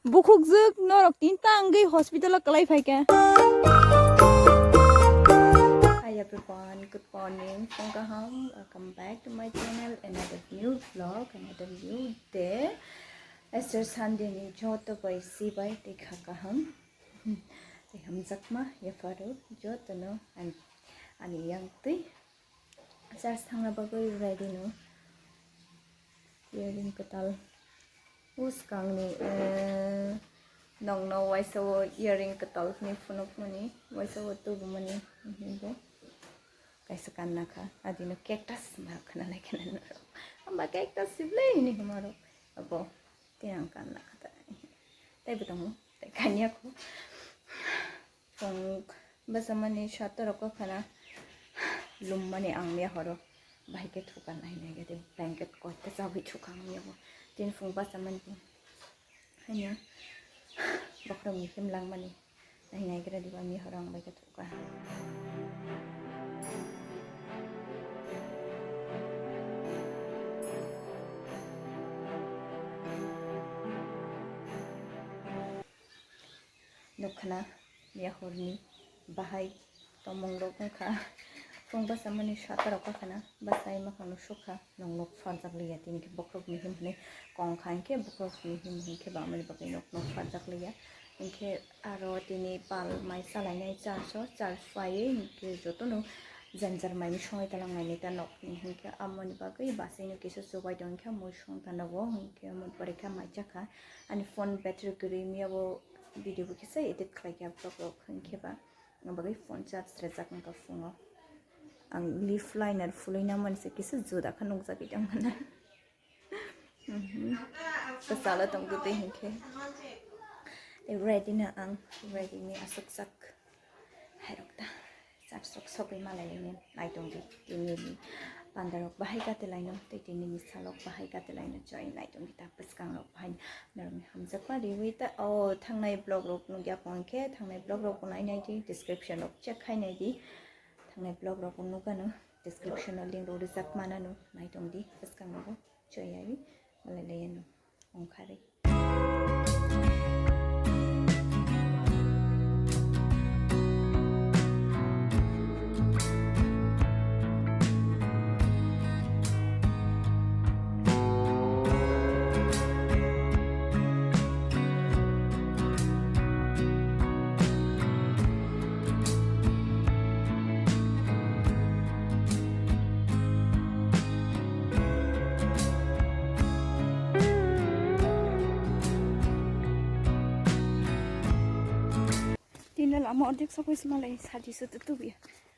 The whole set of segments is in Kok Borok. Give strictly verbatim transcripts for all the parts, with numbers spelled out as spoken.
Bukhukjwk norok tin tangwi hospital o kwlai phaikha. Hi everyone, good morning. Phung kaham. Welcome back to my channel. Another new vlog, another new day. Easter Sunday ni joto bai si bai tei kha kaham. Tei hamjakma yapharo jotono ani, ani yang twi. Church thangna bagwi ready no. Earring kwtal. O swkangni, eh, nongno waisa o earring kwtal hwnwi phunukmani, waisa o tubumani hwnwi bo kaisa kanna kha. Adino cactus ma khwnalai khna norok. Hamba cactus sible hwnwi hwnmarok. Abo tei ang kanna kha ta. Tei bo tongo, tei kanya kho. Phung bwsamani sat rok o khana lummani ang mia horo bahai khe thukan nai nai khe blanket koita chawi thukang mia bo. Tin phung bwsamani bo hanya bokhorok ni him langmani nai nai khe diba mia horo ang bai khe thuka. Nukkhana mia horni bahai tongmung rok wngkha. Phung bwsamani sat rok wngkhana bwsai makhangno sukha, nong nok farjak liya, tini khe bokhorok ni him hwnwi kong kha, hinkhe bokhorok ni him hinkhe bamani bagwi nok nok farjak liya. Hinkhe aro tini pal mai chalainai church o, church phaiwi hinkhe jotono jani jar mai mui songnai talang nainai ta nok ni, hinkhe amoni bagwi bwsai no kisa chubai tong kha mui song tana o, hinkhe amoni pore khe mai chakha. Ani phone battery kwrwi mia bo video bo kisa edit khlai kha vlog rok hinkhe ba, ang bagwi phone charge rwjak wngkha phone o. Ang lip liner phulwi nang mani se kisa juda khe nukjagwi tong mano. Mhm. Kwchalo tong twi hinkhe. Tei ready no ang, ready ni aswk sak hairok ta. Church rok sogwi malai lainai, naitung di, tini pandarok bahai kate laino, tei tini ni salok bahai kate laino, choi naitung di ta bwskangrok bahai norokni hamjakma riwi ta. O thangnai vlog rok nukya kong khe, thangnai vlog rok bo nainai di, description rok check khainai di. Thangnai vlog rok bo nukano, description o link rok rijak manano, naitung di bwskango choi ai malai laino. Ongkhari. Tini lama ordik sokoi sima lai sadi sutu tubi.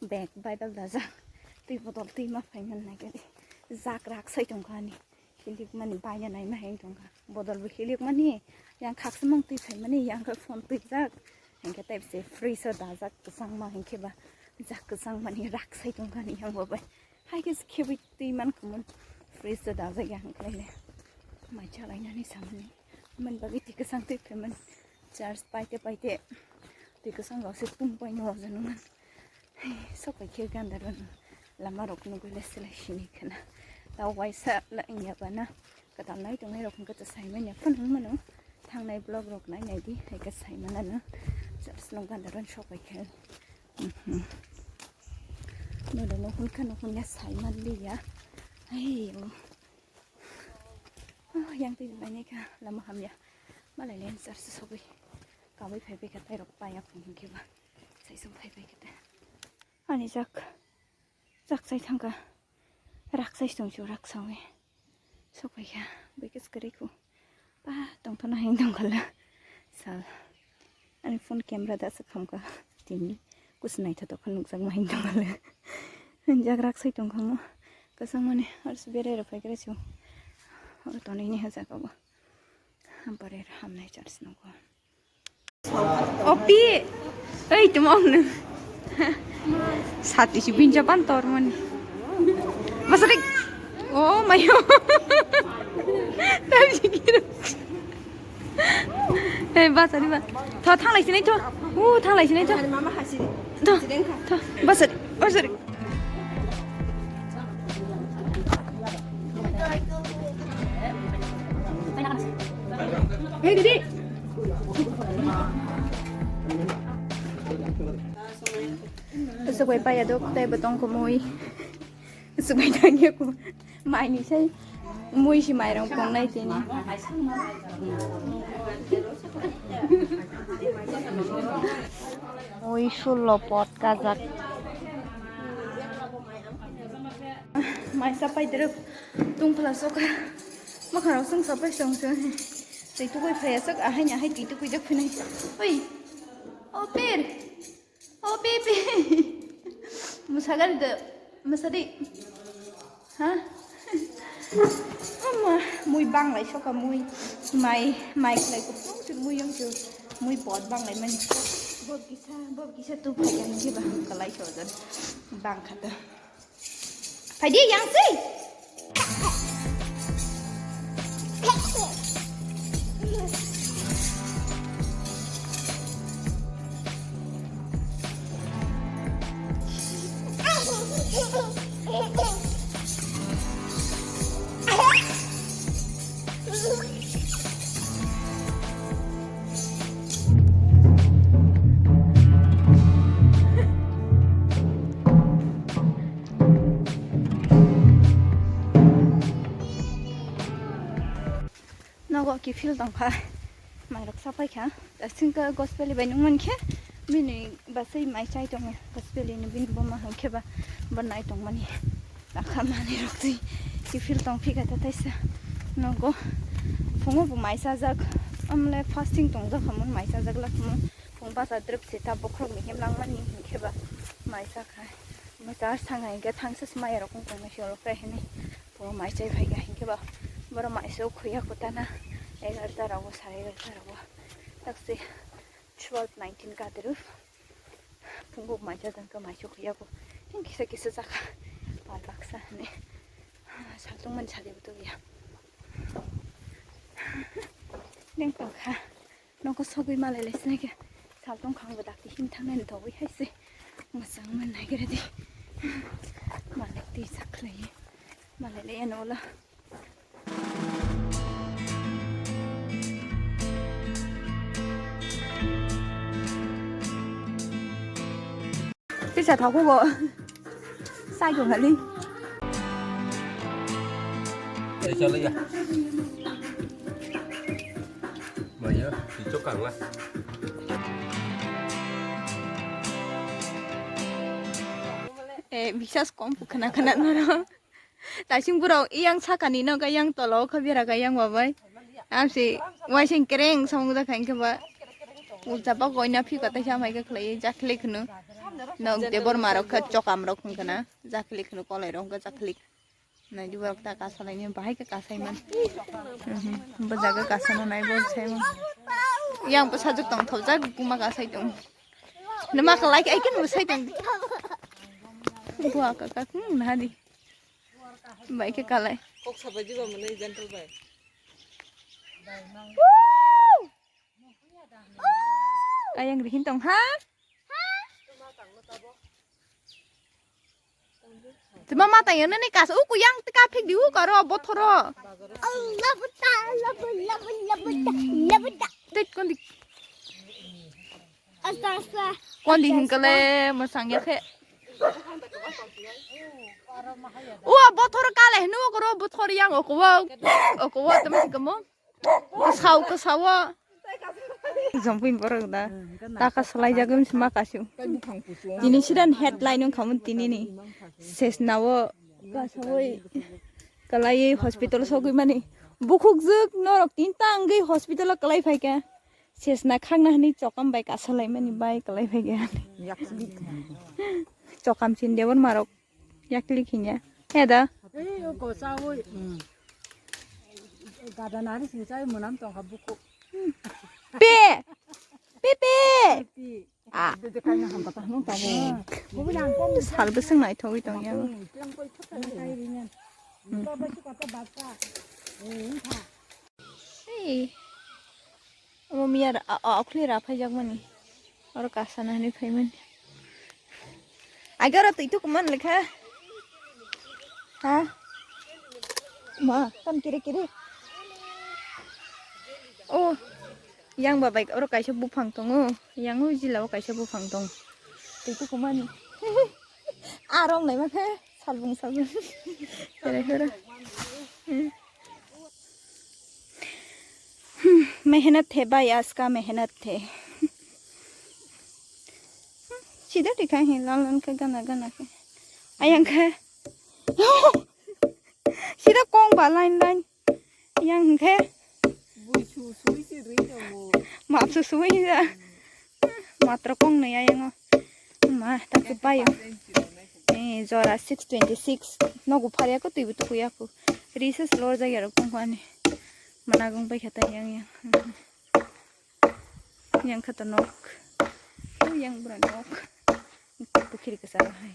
Bag Bible dajak. Twi bodol twi ma phai man nai kadi. Jak rak sai tongkha ani. Hilik mani baina nai ma heng tongkha. Bodol bo hilik mani, yang khaksa mang twi phai mani, yang khe phone twi jak. Hengkhe tei se fridge o dajak kwchangma hengkhe ba jak kwchang mani rak sai tongkha ani yang bo bai. Hai khe se khebwi twi man khe mun fridge o dajak ya hengkhe le. Mai chalai nani samani. Man bagwi twi kwchang twi phai man. Charge paite paite twi kwchang rok se tung pai no wajan man. Sok pai khe ganda rok lama rok nugwi le selai sini khna. Ta waisa la inya bana. Kwtal nai tongnai rok hwnkhe to sai manya phano wng mano. Thangnai vlog rok nai nai di, hai khe sai manano. Church no ganda rok sok pai khe. Mhm. Nodo no hwn kha no hwn ya sai man li ya. Ai yo. Oh, yang twi bai nai kha lama ham ya. Malai le church sogwi. Kabai phai bai kha tai rok paya phung hwn khe ba. Sai sung phai bai kha ta. Ani jak. Raksai thangkha. Raksai tongchu raksawi. Sokpaikha. Bikis kwrwi khu. Pa tongthana heng tongkhala. Sal. Ani phone camera da se khamkha. Tini. Kus naithotok kha nukjakma heng tongkhala. Hinjak raksai tongkha mo. Kwchangmani. Arsi berai rw phaigra chu. Oro tonwi ni ha jaga bo. Hampari hamnai church nokho. Opi. Ei, tumong nung. Sati si binja pan tormon. Masadik. Oh, mayo. Tapi kira. Eh, basari ba. Tho, thanglai sinai tho. Uh, thanglai sinai tho. Mama hasi. Tho, tho. Basari. Basari. Hey, didi. Aswk bai paya dok, tei bo tong kumui. Aswk bai tang ya ku. Mai ni sai mui si mairang pongnai tini. Mui sullo pot kajak. Mai sapai drep tung phala soka. Makharok sung sapai sung sung. Tei tugui phaya sok ahai ni ahai tui tugui jak phinai. Oi. O pir. O baby. Musagar de. Musadi. Ha? Ama, mui banglai soka mui. Mai, mai khlai ko pung tu mui yong tu. Mui bot banglai mani. Bob kisa, bob kisa tu phai kan ke ba kalai sojan. Bang khata. Phaidi yang sui. Nogo kiphil tongkha, mairok sapaikha. Asingkha gospel bai nung mankhe, bini basai mai chai tongo. Gospel ni bini buma hwnkhe ba, bo nai tongmani. Takha manwi rok twi kiphil tong phika ta taisa. Nogo phungo bo mai chajak, amle fasting tongjak hamon mai chajak la hamon. Phung basa drep se ta bokhorok ni hem langmani hwnkhe ba mai chakha. Mai ta sanga hwnkhe thangsa se mai rok wng tongma se olo khe hinwi phungo mai chai phaikha hwnkhe ba borok mai se ukhuya kutana egarta rogo sare egarta rogo tak se twelve nineteen kadrw. Phungo mai chajak khe mai se ukhuya bo kisa kisa chakha pal baksa hinwi saltong mani sadi bo tongya. Neng tongkha. Nokho sogwi malai lai sinai khe saltong khang bo dakti him thangnai ni dogwi hai se mwchang man nai khe ready. Malai twi sak khlai malai lai ano ola. Tisa thok khugo. Sai ko hali. Eh, chala ya. Maya, ichok kangla. Eh, bisas kom khana khana noro. Taising burok iyang sakani no ga yang tolo kha bera ga yang babai. Amsi waising kereng samung da khain khe ba. Ulta ba goina phi kata sa mai kha khlai jaklik no. Nok de bor marok kha chokam rok khun khana jaklik no kolai rok kha jaklik. Nai di borok ta kasalai ni bahai kha kasai man. Mhm. Bo jaga kasano nai bo sai man. Yang bo sajak tong thok jak buma kasai tong. Nima khlai kha aikin bo sai tong. Bua ka ka hmm nadi. Bai khe kalai. Kok sabai diba mwnwi gentle bai. Ayang rihin tong ha? Tuma mata yang nani kas uku yang teka phik di uku aro bothoro. Allah buta, Allah buta, Allah buta, Allah buta. Tet kondi. Asta, asta. Kondi hingkale masang ya khe. Ua bothor kale hnu okoro bothor yang okowo okowo tama sikamo. Kasau kasao. Jompin borok da. Taka salai jagwi sima kasu. Tini sidan headline wngkha mun tini ni. Sesnao kasawoi kalai hospital sogwi mani. Bukhukjwk norok tin tangwi hospital o kalai phaikha. Sesna khakna hwnwi chokam bai kasalaimani bai kalai phaikha. Chokam sin debor marok yakli khinya. He da. Ei, o kosa o, mm. Gada nari sing chai munam tong ha buku. Pe! Pe pe! Pi. Ah. Bebe kaina ham kata nung tamo. Salbe seng nai thogwi tong yang. Tlang koi thok thok. Kota basi kota basa. Eh, ha. Hey. Omo miyar a, a, akhli ra phaijakmani. Oro kasana hinwi phaimani. Agaro twi tukuman lekha. Ha? Ma, tam kiri kiri. Oh. Yang ba bai oro kaisa buphang tongo, yang o jila o kaisa buphang tong. Tei tukumani. Arong naima khe salbung salbung. Tere horo. Hmm, mehnat the bhai, aaj ka mehnat the. Sida dikha hai, lan lan khe gana gana khe. Ayang khe. Sida kong ba line line. Yang khe. Bui su sui se ri no mo. Map su sui ja. Matro kong no ayang o. Ma, ta chu payo. Eh, jora six twenty six. Nogu pharya ko twi bu tu kuya ku. Recess lor jagya rok tong ani. Mana gong bai khata yang yang. Yang khata nok. Yang bura nok. Pukhiri kasa hai.